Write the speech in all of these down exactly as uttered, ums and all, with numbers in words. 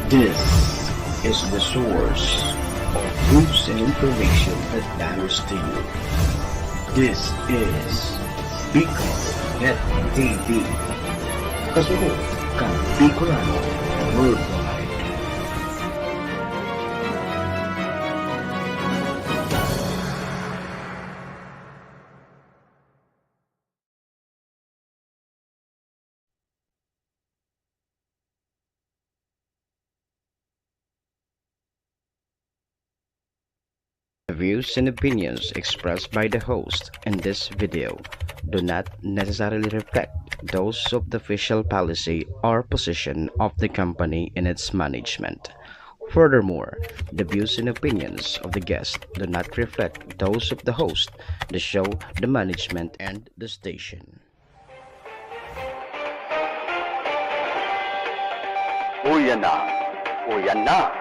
This is the source of news and information that matters to you. This is Bicol Net T V. Kasunod kan Bicolano Worldwide. The views and opinions expressed by the host in this video do not necessarily reflect those of the official policy or position of the company and its management. Furthermore, the views and opinions of the guest do not reflect those of the host, the show, the management, and the station. Uya na, uya na,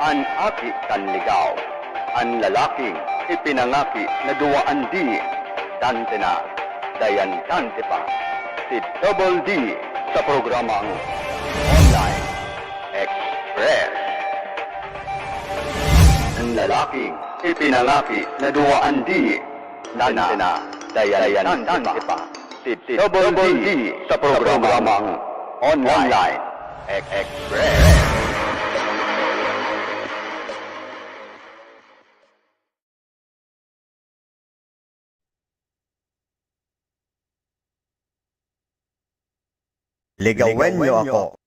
an aki kan ligaw, an lalaking ipinangaki na duwa andi, dante na, dayan dante pa, si Double D sa programang Online Express. An lalaking ipinangaki na duwa andi, dante na, dayan dante pa, si Double D sa programang Online Express. Ligawen niyo ako.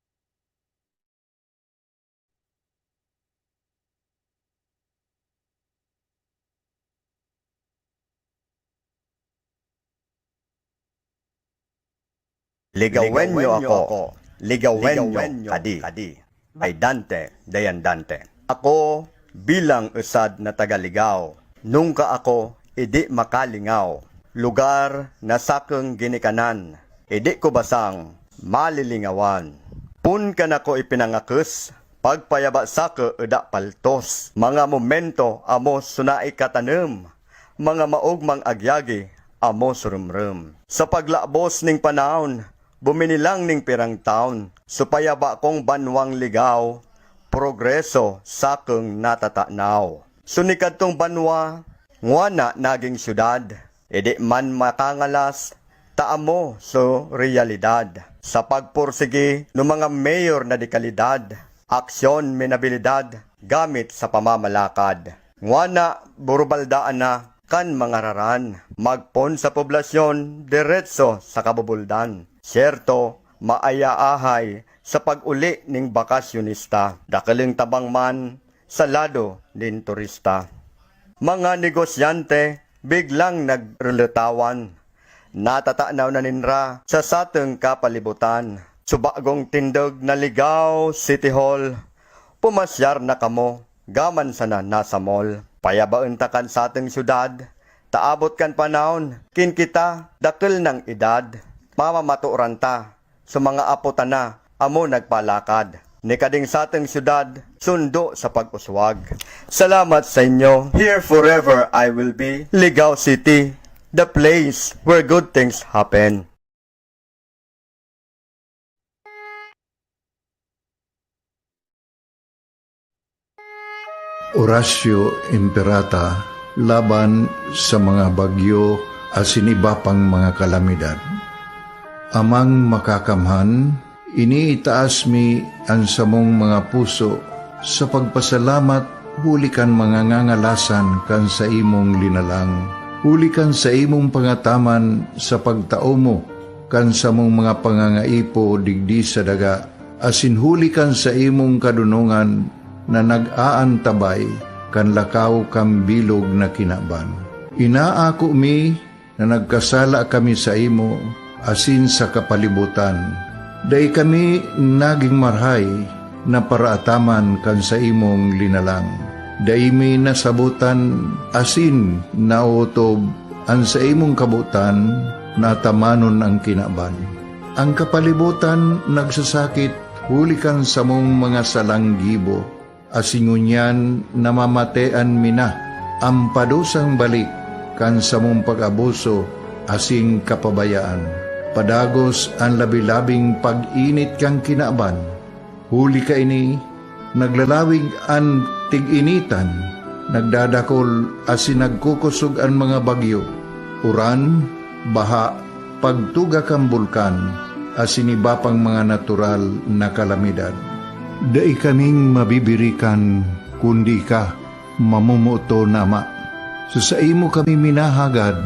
Ligawen niyo ako, ligawen niyo kadi. Ay dante, dayan dante. Ako, bilang usad na tagaligaw, nungka ako idi makalingaw. Lugar na sakong ginikanan, idi ko basang malilingawan. Pun kan ako ipinangakos, pagpayaba sako eda paltos. Mga momento amo so naikatanom, mga maogmang agyagi amo surumrum. Sa paglabos ning panahon, buminilang ning pirang taon, supaya bakong banwang ligaw, progreso sakong natatanaw. Sunikadtong banwa, ngwana naging syudad, idi man makangalas, ta amo so realidad. Sa pagpursigi no mga mayor na dekalidad, aksyon minabilidad gamit sa pamamalakad. Ngwana, burubaldaan na kan mga raran, magpon sa poblasyon, diretso sa kabubuldan. Siyerto, maayaahay sa pag-uli ning bakasyonista, dakeling tabang man sa lado nin turista. Mga negosyante biglang nagrulutawan, natatanaw na ninra sa satong kapalibutan. Subagong tindog na ligaw, City Hall, pumasyar na kamo, gaman sana nasa mall. Payabaon ta kan satong syudad, ta abot kan panahon, kin kita, dakel nang edad, mamamatoran ta, so mga apo ta na, amo nagpalakad. Ni kading satong syudad, sundo sa pag-uswag. Salamat sa inyo. Here forever I will be. Ligao City, the place where good things happen. Horacio Imperata laban sa mga bagyo asin iba pang mga kalamidad. Amang Makakamhan, iniitaas mi an samong mga puso sa pagpasalamat huli kan mga ngangalasan kan saimong linalang, huli kan saimong pangataman sa pagtao mo kan samong mga pangangaipo digdi sa daga, asin huli kan saimong kadonongan na nag-aantabay kan lakaw kan bilog na kinaban. Inaako mi na nagkasala kami saimo asin sa kapalibutan. Dai kami nagin marahay na paraataman kan saimong linalang. Dai mi nasabotan asin naotob an saimong kabotan na atamanon an kinaban. An kapalibotan nagsasakit huli kan samong mga salang gibo, asin ngunyan namamatean mi na an padusang balik kan samong pag-abuso asin kapabayaan. Padagos an labi-labing pag-init kan kinaban. Huli kaini, Naglalawig an tig-initan, nagdadakol asin nagkukosog an mga bagyo, uran, baha, pagtuga kan bulkan, asin iba pang mga natural na kalamidad. Dai kaming mabibirikan, kundi ika, mamomoton na Ama. Sa saimo kami minahagad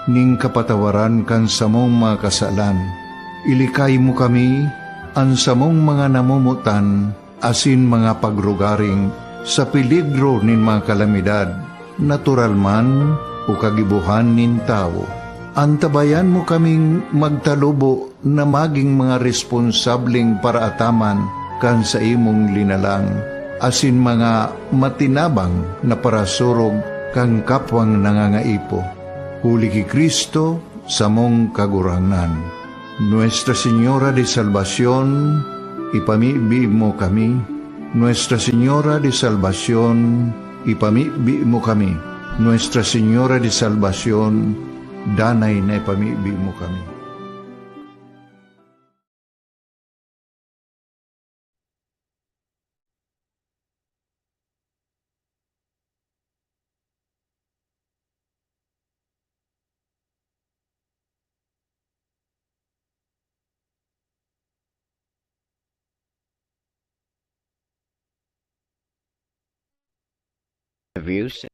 ning kapatawaran kan samong mga kasalan. Ilikay mo kami, an samong mga namomotan, asin mga pagrugaring sa peligro nin mga kalamidad, natural man o kagibohan nin tawo. Antabayan mo kaming magtalubo na magin mga responsableng paraataman kan saimong linalang, asin mga matinabang na parasurog kan kapwang nangangaipo. Huli ki Cristo, samong Kagurangnan. Nuestra Señora de Salvacion, ipamibi mo kami. Nuestra Señora de Salvacion, ipamibi mo kami. Nuestra Señora de Salvacion, danay na ipamibi mo kami. Views.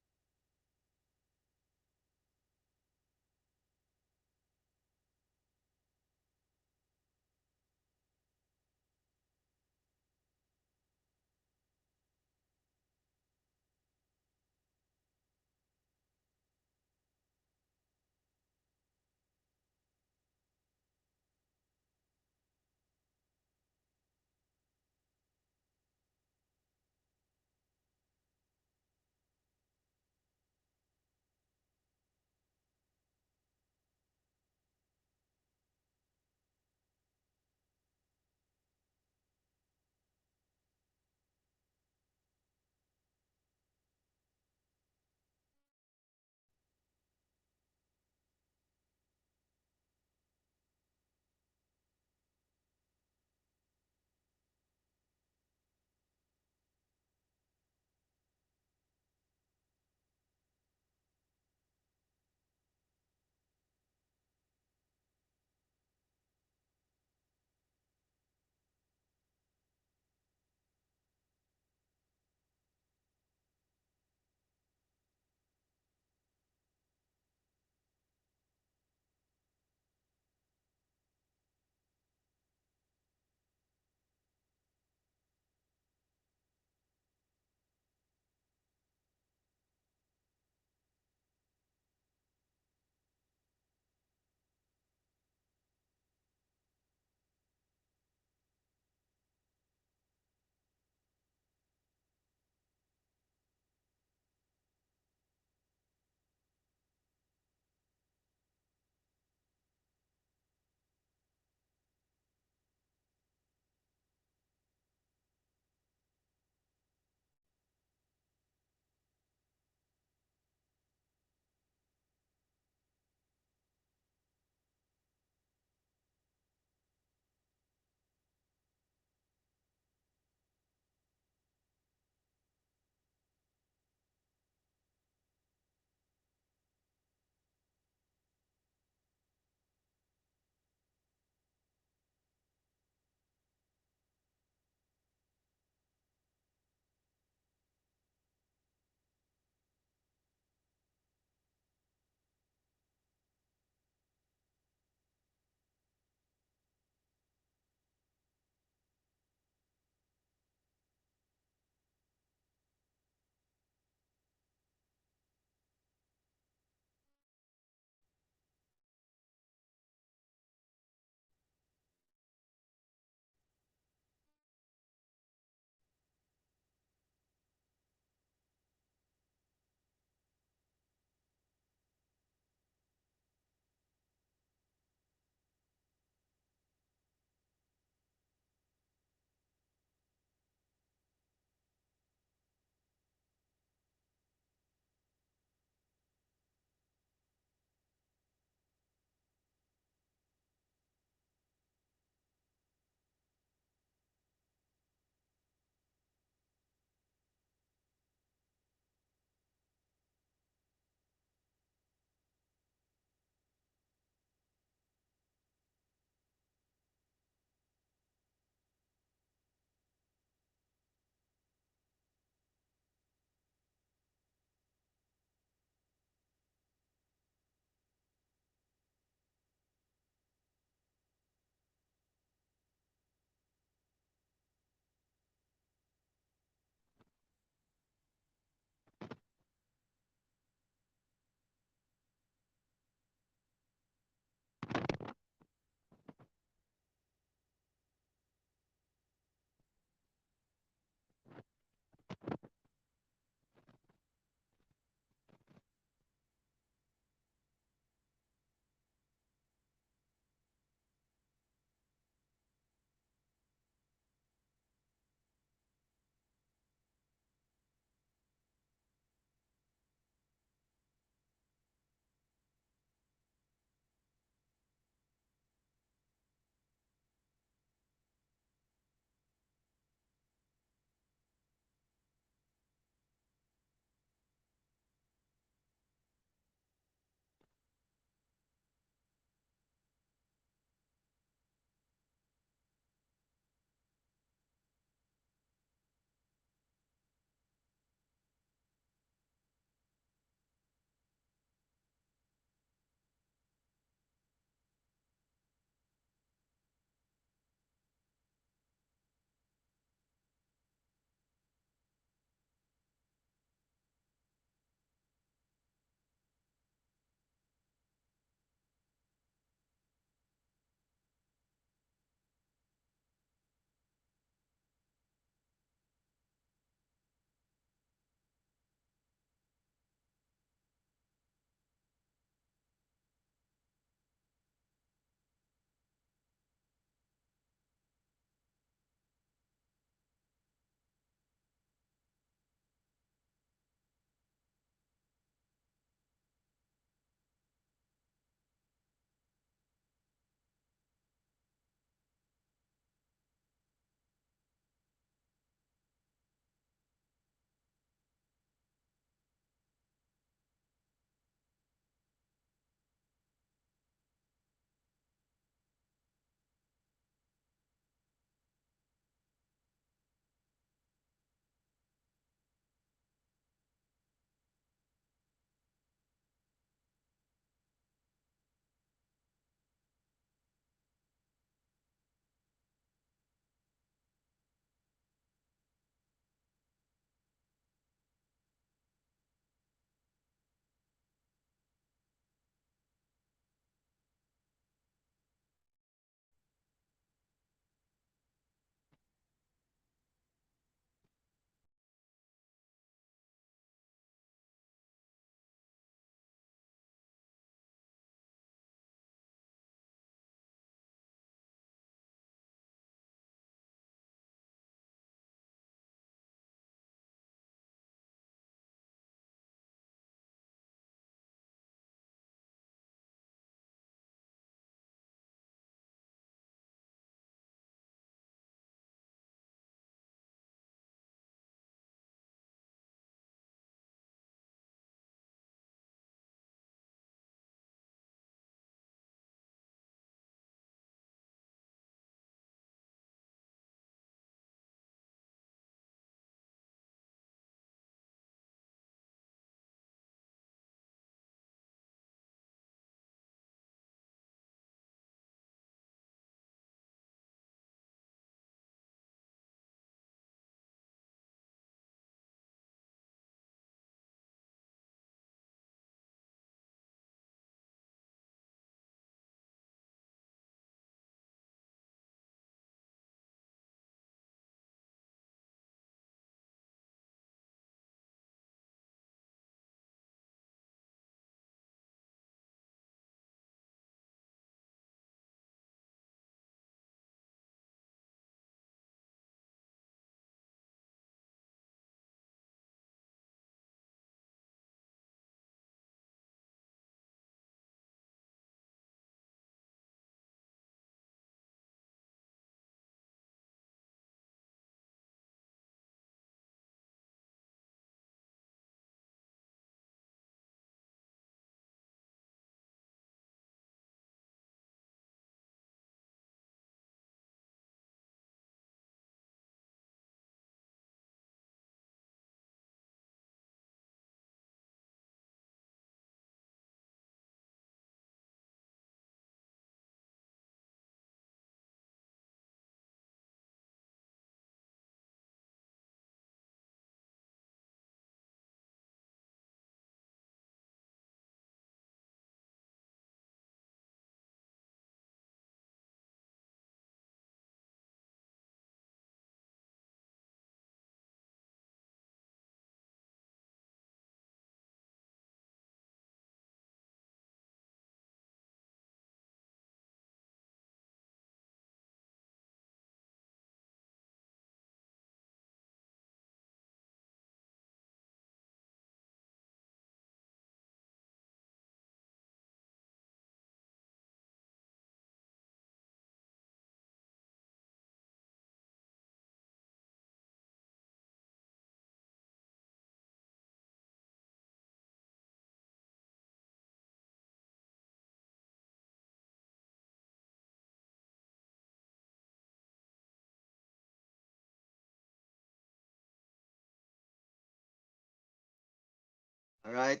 Alright.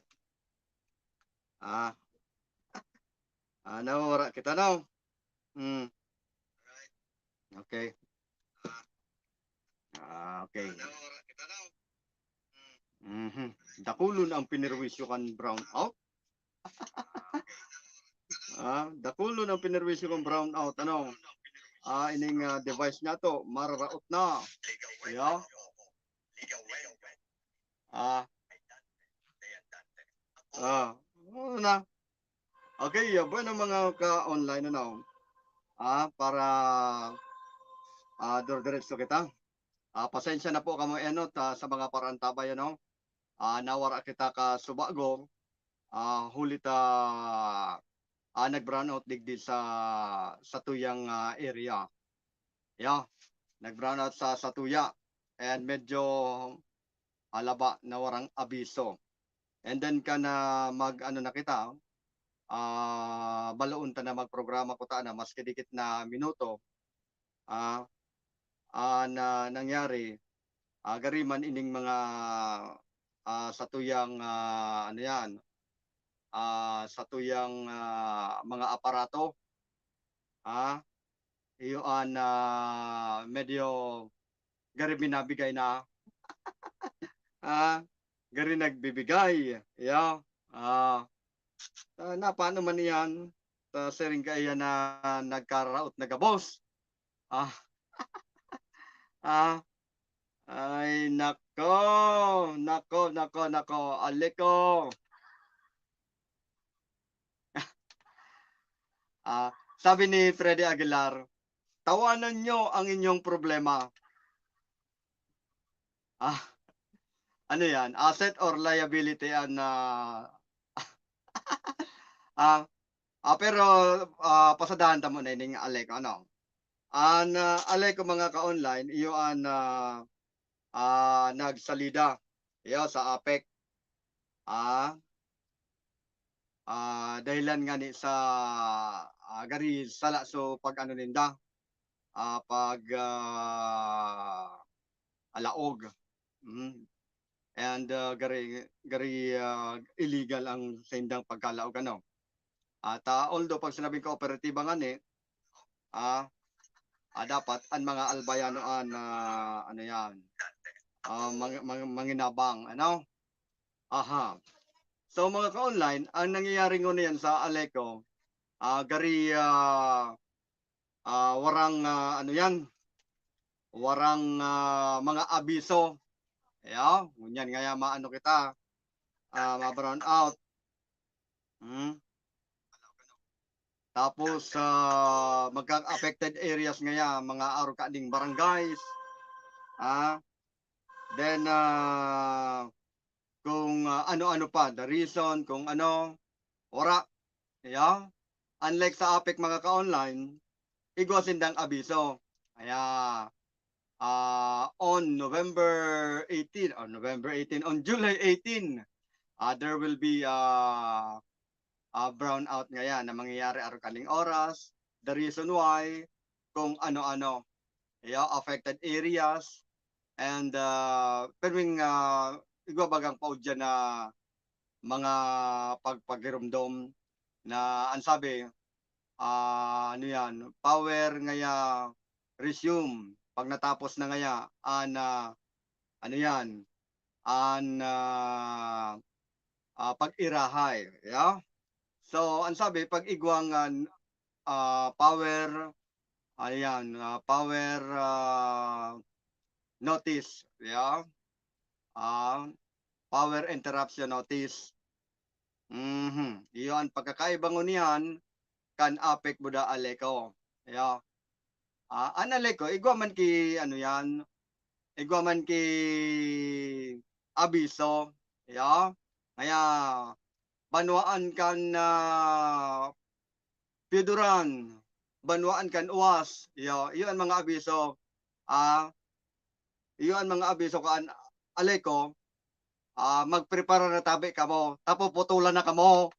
Ah. Ah, nawawara kita, no? Hmm. Okay. Ah, okay. Mhm. Dakulon ang pinerwisyo kan brownout. Ah, dakulon ang pinerwisyo kan brownout, ano? Ah, ining, ah, device niya to, mararaot na. Yeah. Ah. Ah, oo na. Okay, ah, bueno, mga ka-online, ano, ah, para, ah, dire-diretso kita. Ah, pasensya na po kamo enot, ah, sa mga parantabay, ano. Ah, nawara kita ka subago, ah, huli ta, ah, nag-brownout digdi sa, sa tuyang, ah, area. Yeah, nag-brownout sa, sa tuya. And medyo alaba na warang abiso. And then ka na mag-ano na kita, ah, baloon ta na magprograma ko ta na maski dikit na minuto, ah, ah, na nangyari, ah, gari man ining mga, ah, satuyang, ah, ano yan, ah, satuyang, ah, mga aparato, ah, iyo an, ah, medyo gari binabigay na, ah, gari nagbibigay, yeah, ah, ah, na paano man iyan, ta siring kaiyan na nagkaraot na gabos. Ah. Ah. Ay, nako, nako, nako, nako, Aleco. Ah, sabi ni Freddy Aguilar, "Tawanan niyo ang inyong problema." Ah, ano yan? Asset or liability an, ah, ah, ah, pero, ah, pasadahan ta muna ining Aleco, ano? An, ah, Aleco, mga ka-online, iyo an, ah, ah, nagsalida. Iyo, sa APEC. Ah, ah, dahilan ngani sa, ah, gari sala so pag-ano ninda, ah, pag, ah, alaog. Mm. And, ah, gari, gari, ah, illegal ang saindang pagkalaog, ano. At, ah, although pag sinabing kooperatiba ngani, ah, ah, dapat an mga albayano an, ah, ano yan, ah, mang-, mang-, manginabang, ano? Aha. So, mga ka-online, ang nangyayari ngunyan sa Aleco, ah, gari, ah, ah, warang, ah, ano yan, warang, ah, mga abiso. Kaya, ngunyan ngaya maano kita, ah, ma-brown out. Hmm. Tapos, ah, magka-affected areas ngaya, mga arog kaning barangays. Ah, then, ah, kung, ah, ano-ano pa, the reason, kung ano, wara. Yeah. Unlike sa APEC, mga ka-online, igwa sindang abiso. Kaya, ah, on November eighteen, on November eighteen, on July eighteen, ah, there will be, ah, ah, brownout ngaya na mangyayari arog kaning oras. The reason why, kung ano-ano, yeah, affected areas, and, ah, pirming, ah, igwa bagang paudyan na mga pagpagiromdom na ang sabi, ah, ano yan, power ngaya resume pag natapos na ngaya an, ah, ano yan, an, ah, ah, pag-irahay, yeah? So, ang sabi, pag igwang, ah, ah, power, ayan, ah, power, ah, notice, yeah? Ah, power interruption notice. Mhm. Iyo an pagkakaiba ngunyan kan APEC buda Aleco. Yeah. Ah, an Aleco, igwa man ki, ano yan, igwa man ki abiso. Yeah. Kaya, banwaan kan, ah, Pioduran, banwaan kan Uwas. Iyo, iyo an mga abiso. Ah, iyo an mga abiso kan Aleco. Ah, magprepara na tabi kamo, ta puputulan na kamo.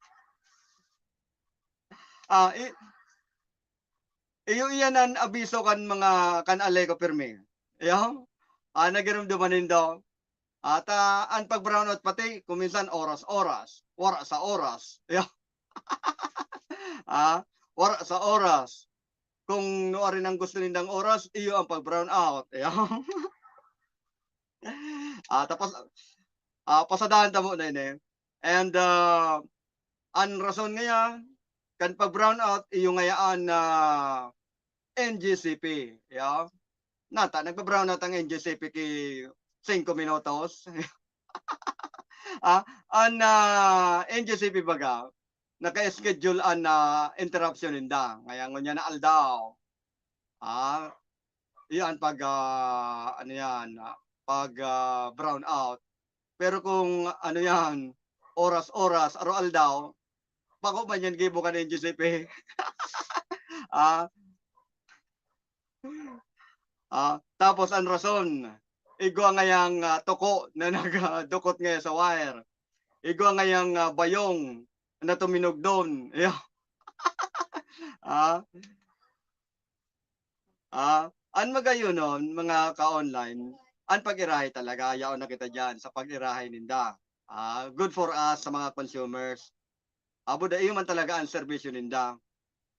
Ah, i-, iyo iyan an abiso kan mga, kan Aleco pirmi. Iyo, ah, nagiromdoman nindo. At, ah, an pag-brownout pati kung minsan oras-oras, wara sa oras. Yeah. Ah, wara sa oras. Kung nuarin ang gusto nindang oras, iyo ang pag-brownout. Yeah. Ah, tapos, ah, pasadahan ta mo na ini. And, ah, an rason ngaya kan pag-brownout, iyo ngayaan na N G C P, yeah. Nata, nagba-brownout ang N G C P ki singko minutos. Ah, an, ah, N G C P baga, naka-schedule an, ah, interruption ninda. Ngaya ngunyan na aldaw, ah, iyan pag, ah, ano yan, ah, pag, ah, brownout. Pero kung ano yan, oras-oras, araw-aldaw, bako man yan gibo kan N G C P. Ah, ah, tapos an rason, igwa ngayang, ah, tuko na nagdukot ngaya sa wire. Igwa ngayang, ah, bayong na tuminugdon. Yeah. Ah, ah, an magayonon, mga ka-online, an pag-irahay talaga, yaon na kita diyan sa pag-irahay ninda. Ah, good for us sa mga consumers. Abo, dai man talaga an serbisyo ninda.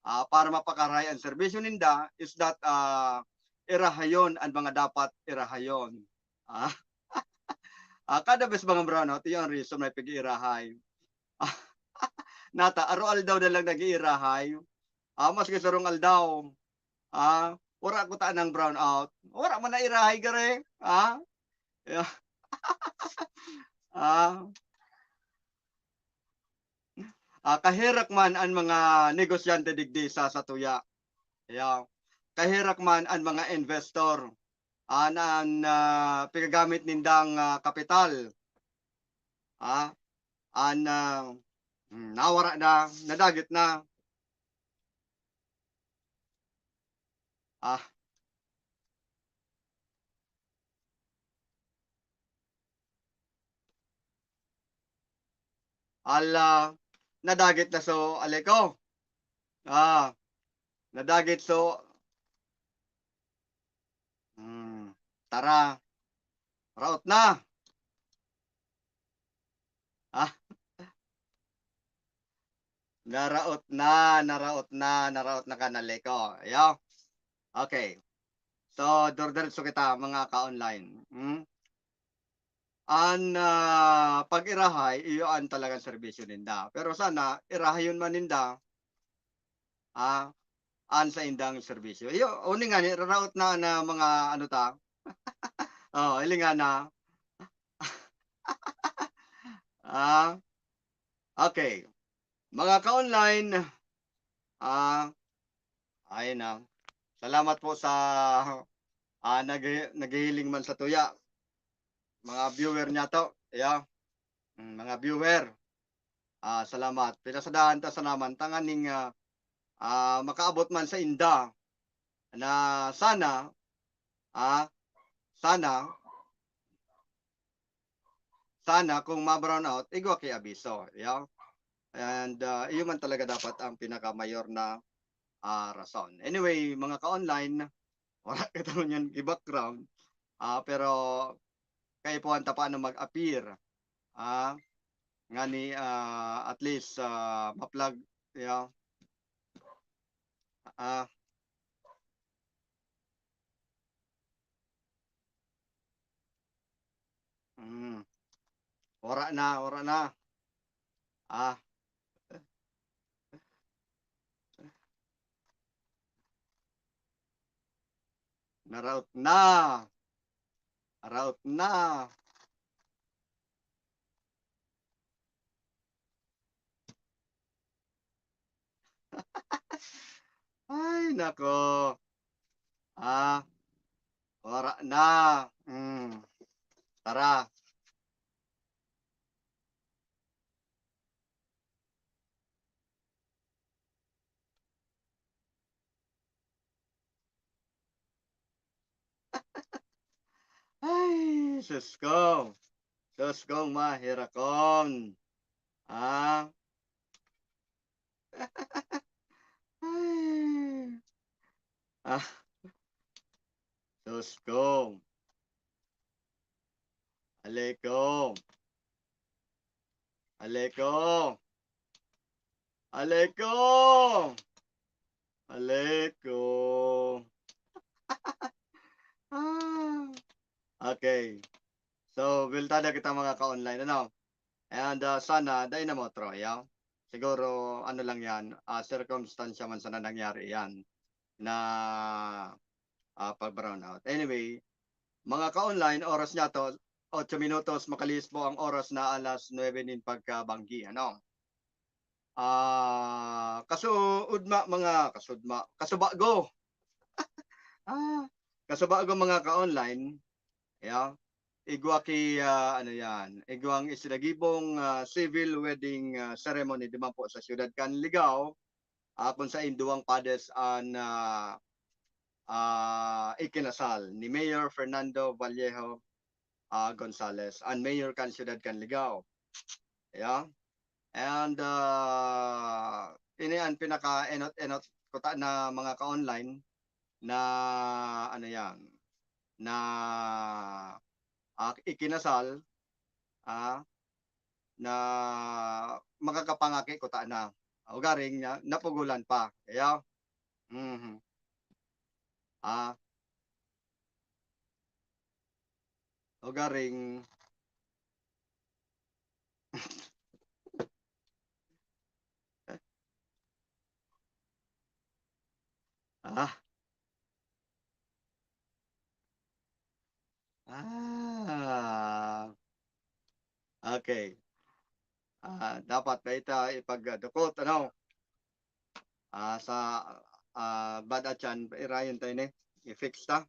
Ah, para mapakarahay an serbisyo ninda is that, ah, irahayon an mga dapat irahayon. Ah, ah, kada bes mga brownout, iyo an reason may pag-iirahay. Nata, aroaldaw na lang nag-iirahay. Ah, maski sarong aldaw, ah, wara kuta nang brownout. Wara man nairahay gari, ah. Yeah. Ah. Ah, kaherak man an mga negosyante digdi sa satuya. Yeah. Kaherak man an mga investor, ah, na an, ah, piggagamit nindang, ah, kapital. Ah, an, ah, hmm, nawara na, nadagit na. Ah. Ala, nadagit na so, ali ko. Ah, nadagit so, hmm, tara, raot na. Ah. Naraot na, naraot na, naraot na kan ali ko. Iyo. Okay. So, durdiretso kita, mga ka-online. Hmm? An, ah, pag-irahay, iyo an talagang serbisyo ninda. Pero sana, irahayon man ninda, ah, an saindang serbisyo. Iyo, uni ngani, raraot na na mga ano ta. Oh, hilinga na. Ah, okay. Mga ka-online, ah, ayun na. Salamat po sa, ah, naghi-, naghihiling man sa tuya. Mga viewer niya to, yeah. Mm, mga viewer, ah, salamat. Pinasadahan ta sana man tanganing, ah, ah, makaabot man sa inda na sana, ah, sana sana kung ma-brownout, igwa ki abiso, yeah. And, ah, iyo man talaga dapat ang pinakamayor na, ah, rason. Anyway, mga ka-online, wala kita ngunyan gi-background, ah, pero kaipuhan ta pa na mag-appear, ah, ngani, ah, at least, ah, ma-flag, yeah. Ah. Hmm. Wara na, wara na. Ah. Naraot na. Naraot na. Ay, nako. Ah, wara na. Hmm. Tara. Ay, sus ko. Sus kong maherakon. Ah. Ay. Ah. Sus ko. Aleko. Aleko. Aleko. Aleko. Ah. Okay. So, buelta na kita, mga ka-online, ano? And, ah, sana, dai na motro, ya. Siguro, ano lang yan, ah, sirkumstansya man sana nangyari yan na, ah, pag-brownout. Anyway, mga ka-online, oras niya to, otso minutos, makalihis po ang oras na alas nuebe nin pagkabanggi, ano? Ah, kasuudma, mga kasudma, kasubago. Ah, kasubago, mga ka-online, ya. Igwa ki, ah, ano yan, igwang isinagibong, ah, civil wedding, ah, ceremony duman po sa siyudad kan Ligao, ah, kun sain duwang padres an, ah, ah, ikinasal ni Mayor Fernando Vallejo, ah, Gonzales, an mayor kan siyudad kan Ligao. Yeah. And, ah, ini an pinaka-enot-enot kuta na, mga ka-online, na ano yan, na, ah, ikinasal, ah, na makakapangaki kuta na. Ugaring na napugulan pa. Kaya, mhm. Ah, ugaring Ah. Ah. Okay. Ah, dapat dai ta ipagdukot, ano? Ah, sa, ah, bad atyan, irayon ta ini, i-fix ta.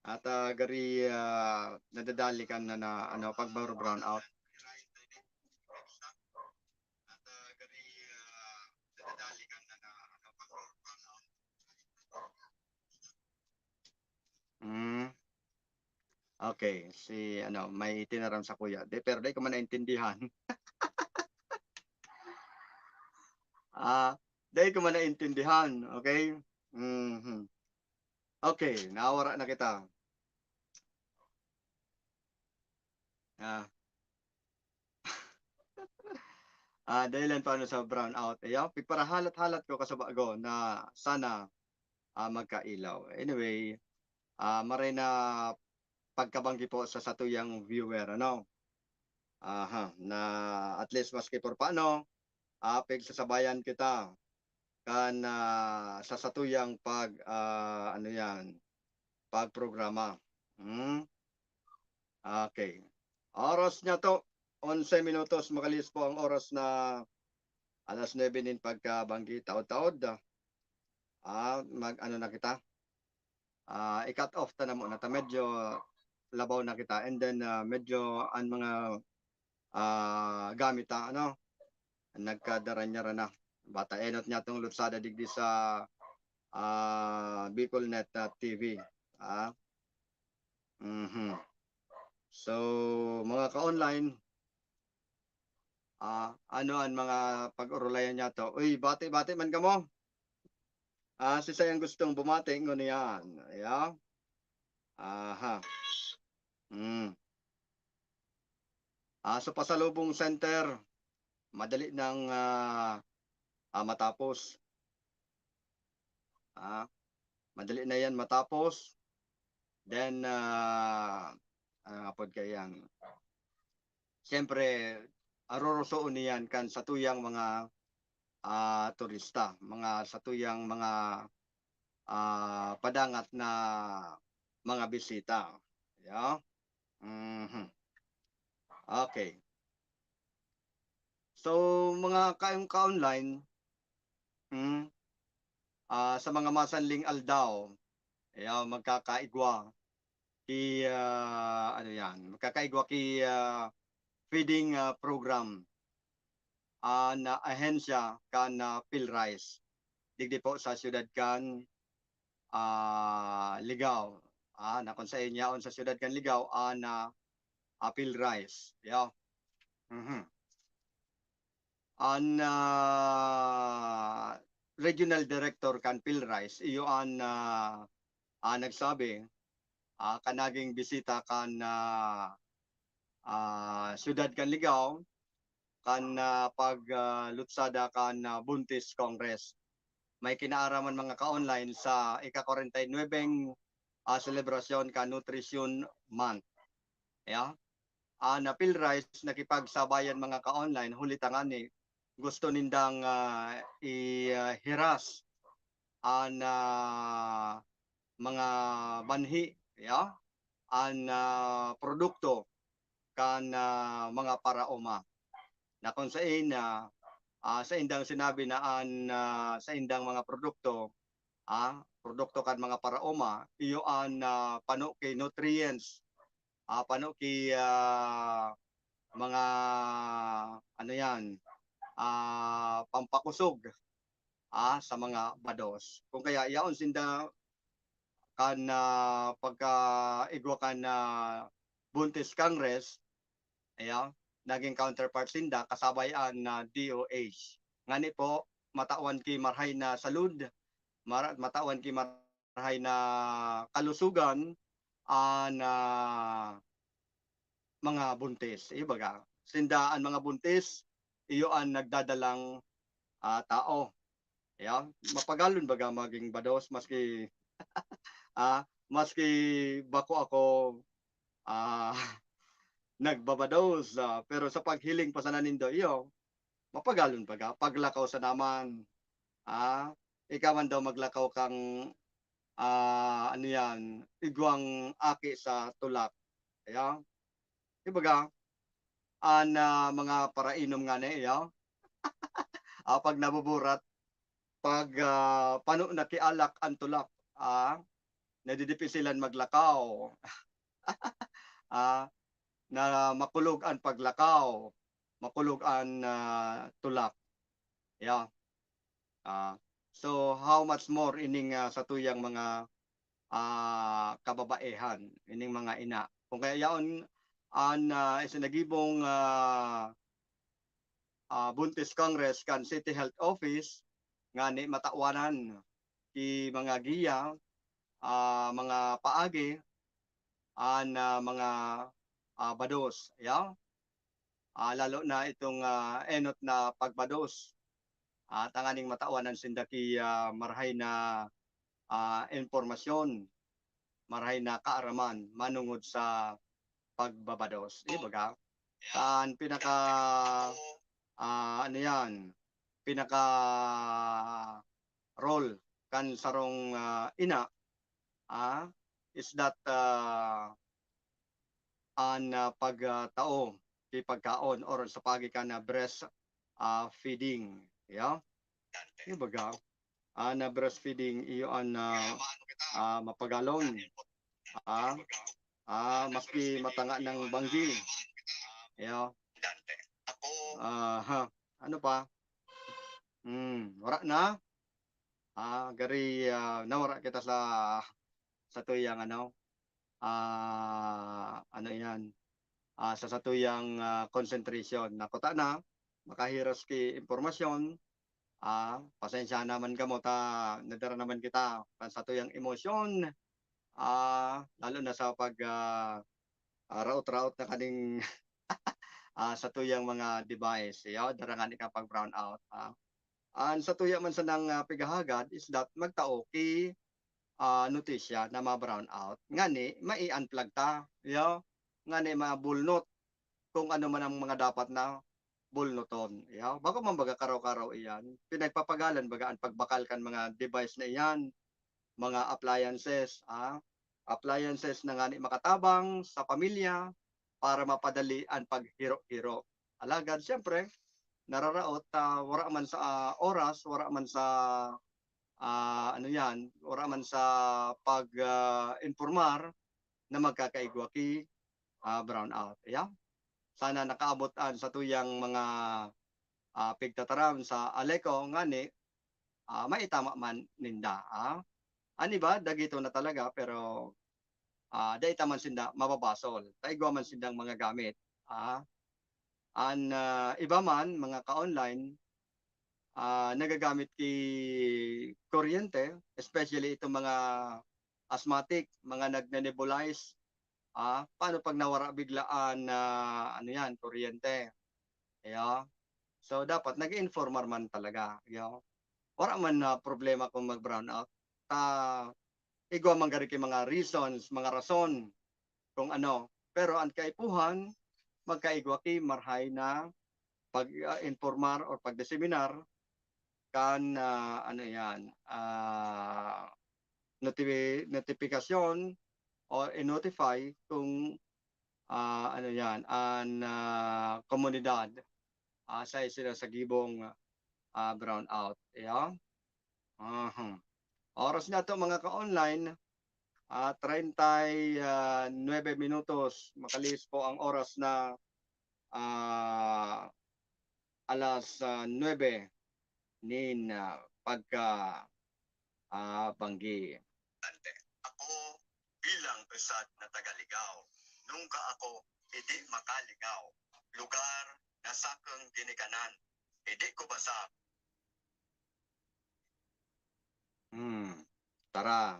At, ah, gari, ah, nadadali kan na, na, ano, pag-brownout. Hmm. Okay, si ano, may tinaram sa kuya. Di, pero di ko man naintindihan. Ah, di ko man naintindihan, okay? Mhm. Okay, nawara na kita. Ah. Ah, dahilan paano sa brownout. Ayaw, piparahalat-halat ko kasubago na sana, ah, magkailaw. Anyway, ah, maray na pagkabanggi po sa satuyang viewer, ano? Aha, na at least maski por paano, ah, pigsasabayan kita kan, ah, sa satuyang pag, ah, ano yan, pagprograma. Hmm? Okay. Oras niya to, onse minutos, makalihis po ang oras na alas nuebe nin pagkabanggi. Taod-taod, ah, ah, mag-ano na kita, ah, i-cut off ta na muna ta. Medyo labaw na kita. And then, ah, medyo ang mga, ah, gamit ta, ano, nagkadaranyaran na. Bata enot niya tong lutsada digdi sa, ah, Bicolnet, ah, T V. Ah. Mhm. So, mga ka-online, ah, ano ang mga pag-orolayan niya to? Uy, bati-bati man kamo. Ah, si sayang gustong bumati, ngunyan. Ayan. Aha. Mm. Ah, sa Pasalubong Center, madali nang, ah, ah, matapos. Ah, madali na yan matapos. Then, ah, ano nga pod kaiyan? Siyempre, arurusoon niyan kan satuyang mga, ah, turista, mga satuyang mga, ah, padangat na mga bisita. Yeah? Mhm. Okay. So, mga ka-, ka-online, hmm, ah, sa mga masanling aldaw, ayan, magkakaigwa ki, ah, ano yan, magkakaigwa ki, ah, feeding, ah, program, ah, na ahensya kan, ah, PhilRice. Digdi po sa siyudad kan, ah, Ligao. Ah, na kung saen yaon sa siyudad kan Ligao, ah, na, ah, PhilRice. Yo. Mhm. An, ah, regional director kan PhilRice, iyo an, ah, ah, nagsabi, ah, kan naging bisita kan, ah, ah, siyudad kan Ligao, kan, ah, pag, ah, lutsada kan, ah, Buntis Congress. May kinaaraman mga ka-online sa ika-kwarenta y nuwebeng, ah, selebrasyon kan Nutrition Month. Ya? Ah, na Phil Rice nakipagsabayan mga ka-online, huli tangani gusto nindang, ah, i, ah, hiras an, ah, mga banhi, ya? An, ah, produkto kan, ah, mga paraoma. Na kung sain, ah, ah, saindang sinabi na an, ah, saindang mga produkto, ah, produkto kan mga paraoma, iyo an, ah, pano ki nutrients, ah, pano ki, ah, mga ano yan, ah, pampakusog, ah, sa mga bados. Kung kaya yaon sinda kan, ah, pagkaigwa kan, ah, Buntis Congress, ayan, naging counterpart sinda kasabay an, ah, D O H. Ngani po, matawan ki marahay na salud, mara-, matawan ki marahay na kalusugan an, ah, mga buntis. Ibaga, sinda an mga buntis, iyo an nagdadalang, ah, tao. Ayan, mapagalon baga maging bados maski, ah, maski bako ako, ah, nagbabados, ah, pero sa paghiling pa sana nindo, iyo, mapagalon baga, paglakaw sana man. Ah, ika man daw maglakaw kang, ah, ano yan, igwang aki sa tulak. Ayan. Ibaga, an, ah, mga parainom ngani, iyo, ah, pag nabuburat, pag, ah, pano na ki alak an tulak, ah, nadidipisilan maglakaw. Ah, na makulog an paglakaw, makulog an, ah, tulak. Yeah. Ah, so, how much more ining, ah, satuyang mga, ah, kababaehan, ining mga ina? Kung kaya yaon an, ah, isinagibong, ah, ah, Buntis Congress kan City Health Office, ngani matawanan ki mga giya, ah, mga paagi, an, ah, mga, ah, bados, ya? Ah, lalo na itong, ah, enot na pagbados. Ah, tanganing matawan an sinda ki, ah, marahay na, ah, impormasyon, marahay na kaaraman manungod sa pagbabados. Ibaga, kan pinaka, ah, ano yan, pinaka role kan sarong, ah, ina, ah, is that, ah, an, ah, pag, ah, tao ki pagkaon or sa pagi kan, ah, breast, ah, feeding, ya? Ibaga, an, ah, breastfeeding, iyo an, ah, ah, mapagalon. Ah, ah, maski matanga ng banggi. Ya. Aha. Ano pa? Hmm, wala na? Ah, gari, ah, nawara kita sa, sa tuyang ano, ah, ano yan, ah, sa satuyang, ah, concentration. Nakuta na, makahiras ki impormasyon, ah, pasensya naman kamo ta nadara naman kita kan satuyang emosyon, ah, lalo na sa pag, ah, ah, raot-raot na kaning, ah, satuyang mga device, iyo, dara ngani ka pag-brownout, ah. An satuya man sanang, ah, pighahagad is that magtao ki, ah, notisya na ma-brownout, ngani mai-unplug ta, iyo, ngani mabulnot kung ano man ang mga dapat na bulnoton, iyo. Bako man baga karaw-karaw iyan, pinagpapagalan baga an pagbakal kan mga device na iyan, mga appliances, ah, appliances na ngani makatabang sa pamilya para mapadali an paghiro-hiro. Alagad siyempre, nararaot ta wara man sa, ah, oras, wara man sa, ah, ano yan, wara man sa pag, ah, impormar na magkakaigwa ki, ah, brownout. Ayan. Sana nakaabot an satuyang mga, ah, pigtataram sa Aleco ngani, ah, maitama man ninda, ah. An iba, dagito na talaga, pero, ah, dai ta man sinda mababasol. Ta igwa man sindang mga gamit, ah. An, ah, iba man, mga ka-online, ah, nagagamit ki kuryente, especially itong mga asthmatic, mga nagne-nebulize, Ah, paano pag nawara biglaan na, ano yan, kuryente? Iyo. So, dapat nag-informer man talaga, iyo. Wala man na problema kung mag-brownout. Ta, igwa man gari ki mga reasons, mga rason kung ano. Pero ang kaipuhan, magkaigwa ki marahay na pag, ah, informar or pagdiseminar kan, ah, ano yan, ah, notifi-, notifikasyon o i-notify kung, ah, ano yan, an, ah, komunidad, ah, sa isinasagibong, ah, brownout. Iyo. Aha. Oras na to, mga ka-online, ah, treinta y nueve minutos. Makalihis po ang oras na, ah, alas, ah, nuebe nin, ah, pagka, ah, banggi. Ako bilang usad na taga Ligao, nungka ako idi makaligaw, lugar na sakong ginikanan, idi ko basa. Hmm, tara.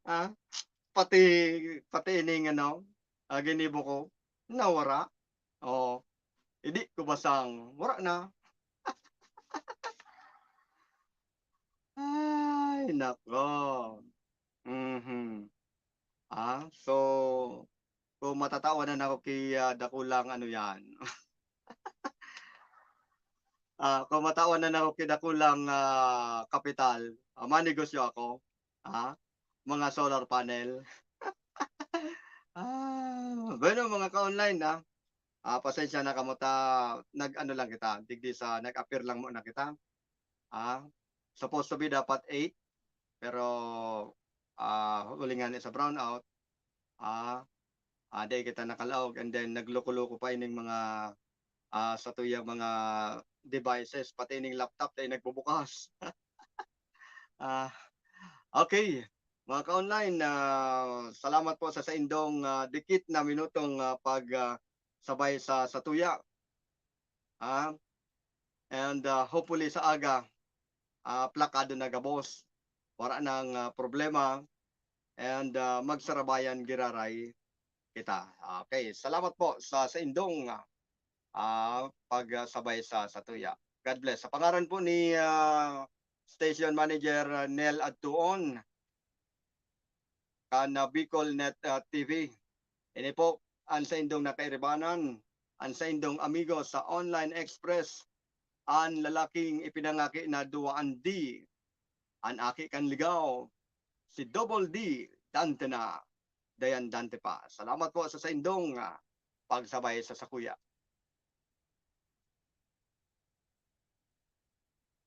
Ah, pati, pati ining ano, ah, ginibo ko, nawara. Oo. Idi ko basang, wara na. Ay, nako. Mhm. Ah, so, kung matatawan na ako ki, ah, dakulang ano yan. Ah, kung matawan na ako ki dakulang, ah, kapital, ah, manegosyo ako, ah, mga solar panel. Ah, bueno, mga ka-online, ah, ah, pasensya na kamo ta nag-ano lang kita, digdi sa nag-appear lang muna kita. Ah, supposed to be dapat eight, pero, ah, huling ngani sa brownout, ah, ah, dai kita nakalaog, and then nagloko-loko pa ining mga, ah, satuyang mga devices, pati ining laptop dai nagbubukas. Ah, okay, mga ka-online, ah, salamat po sa saindong, ah, dikit na minutong, ah, pag, ah, sabay sa satuya. Ah, and, ah, hopefully sa aga, ah, plakado na gabos. Wala nang, ah, problema. And, ah, magsarabayan giraray kita. Okay, salamat po sa saindong, ah, pagsabay sa satuya. God bless. Sa pangaran po ni, ah, Station Manager, ah, Nel Adtuon, kan, ah, Bicol Net, ah, T V. Ini po an saindong nakairibanan, an saindong amigo sa Online Express, an lalaking ipinangaki na duwaan D, an aki kan ligaw, si Double D Dante na, Dayan Dante pa. Salamat po sa saindong, ah, pagsabay sa sakuya.